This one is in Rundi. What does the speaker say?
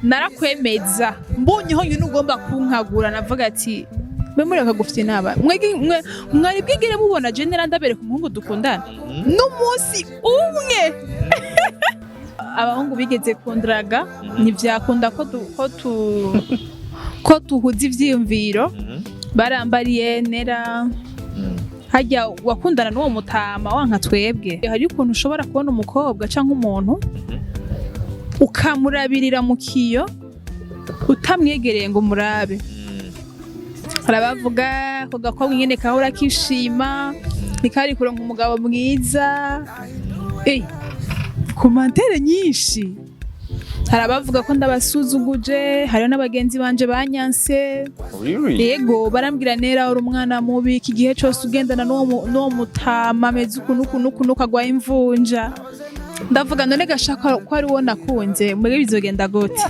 Narakwemeza mbonye nyine ugomba kunkagura, navuga ati: "Mwe mureka gufite inaba mwari bwigere mubona je ndabereka umuhungu dukundana n'umunsi umwe?" Abahungu bigeze kundraga, ntivyakunda ko tuhuza ivyiyumviro. Barambariye: "Nera, harya wakundana n'uwo mutama wanka twebwe." Hari ukuntu ushobora kubona umukobwa canke umuntu, ukamurabirira mu kiyo utamwegereye ngo murabe. Hari abavuga ako gakobwa nyene kahora kishima, ntikari kuronka umugabo mwiza. Commentaires nyinshi. Hari abavuga ko ndabasuzuguje, hariho n'abagenzi banje banyanse. Really? Yego, barambwira: "Nera, uri umwana mubi, iki gihe cose ugendana n'uwo mutama ameze uku n'uku n'uku n'uku, agwaye imvunja." Ndavuga: "None gashaka ko ari uwo nakunze, muri bizogenda gute?"